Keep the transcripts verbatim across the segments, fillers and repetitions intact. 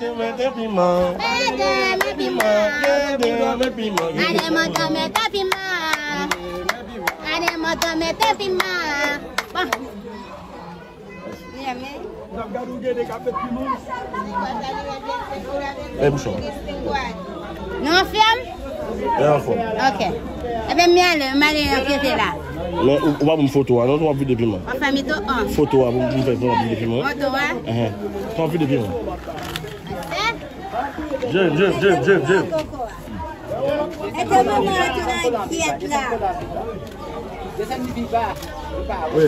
Mete piman. Mete, mete piman. Mete, mete piman. Ale mòtò mete piman. Ale mòtò mete piman. Bon. N ap gade w gede k ap met piman. E m chò. Nou anfòm? E anfòm. Ok. Ebyen, m ale, m ale ankete la. Men ou, ou pa ban m foto a, non, w ap vide piman. Anfen, mi to an. Foto a, pou m fè, pou m vide piman. Foto a? Enhen. Pou m vide piman. Jèn, jèn, jèn, jèn, jèn. Mete manman an tou nan kyèt la. Desann li pi ba. Pi ba. Wi.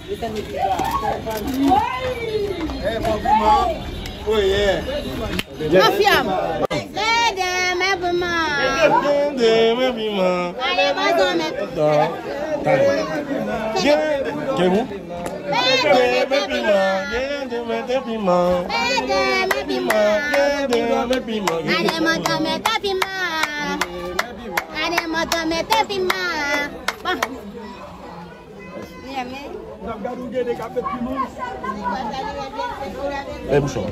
Desann li pi ba. Eh, bon piman. Oh, yeah. Mafya m. Mete, mete piman. Mete, mete piman. Ale, mòtò mete. Talè. Gen, gen pou? Mete, mete piman. Mete, mete piman. Mete, mete piman. Mete, mete piman. Ale mòtò mete piman. Ale mòtò mete piman. Bon. N ap gade w gede k ap met piman. E m chò.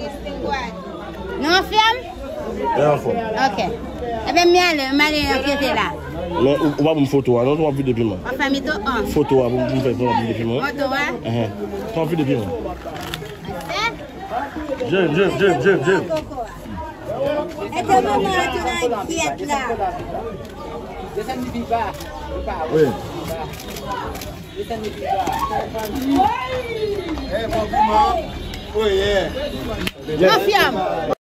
Nou anfòm? E anfòm. Ok. Ebyen, m ale, m ale ankete la. Men ou, ou pa ban m foto a, non, w ap vide piman. Anfen, mi to an. Foto a, pou m fè, pou m vide piman. Foto a? Enhen. Pou m vide piman. Jèn, jèn, jèn, jèn, jèn. Mete manman an tou nan kyèt la. Desann li pi ba. Pi ba. Wi. Desann li pi ba. Eh, bon piman. Oh, yeah. Mafya m.